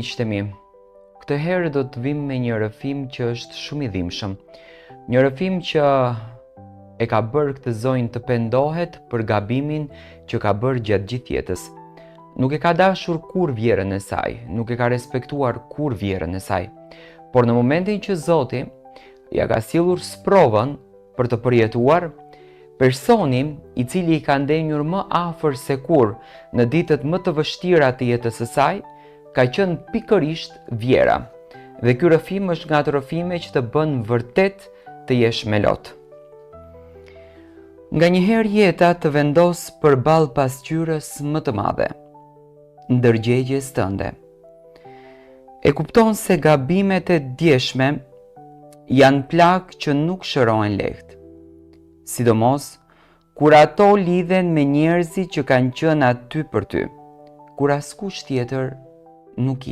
miqtë e mi. Këtë herë do të vim me një rrëfim që është shumë i dhimbshëm. Një rrëfim që e ka bërë këtë zonjë të pendohet për gabimin që ka bërë gjatë gjithë jetës. Nuk e ka dashur kurrë vjehrrën e saj, nuk e ka respektuar kurrë vjehrrën e saj. Por në momentin që Zoti ia ka sjellur sprovën për të përjetuar, personi i cili i ka ndenjur më afër se kurrë në ditët më të vështira të jetës së saj, ka qenë pikërisht vjehrra. Dhe ky rrëfim është nga ato rrëfime që të bën vërtet të jesh me lot. Nganjëherë jeta të vendos përballë pasqyrës më të madhe, ndërgjegjes tënde. E kupton se gabimet e djeshme janë plagë që nuk shërohen lehtë. Sidomos kur ato lidhen me njerëzit që kanë qenë aty për ty, kur askush tjetër nuk ishte.